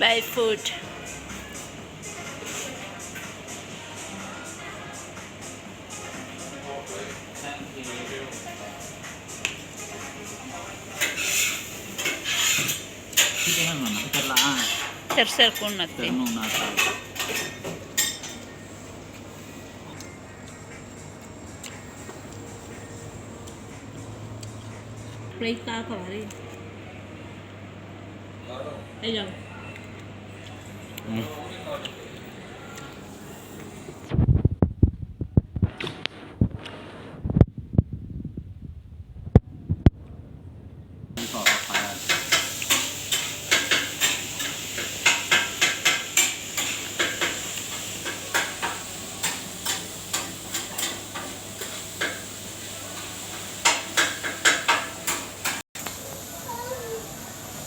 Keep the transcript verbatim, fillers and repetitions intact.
Buy food. Kita yang mana? Kita lah. Terser kunat. Ternu nata. Play ta ka bari. Ayo. Hmm.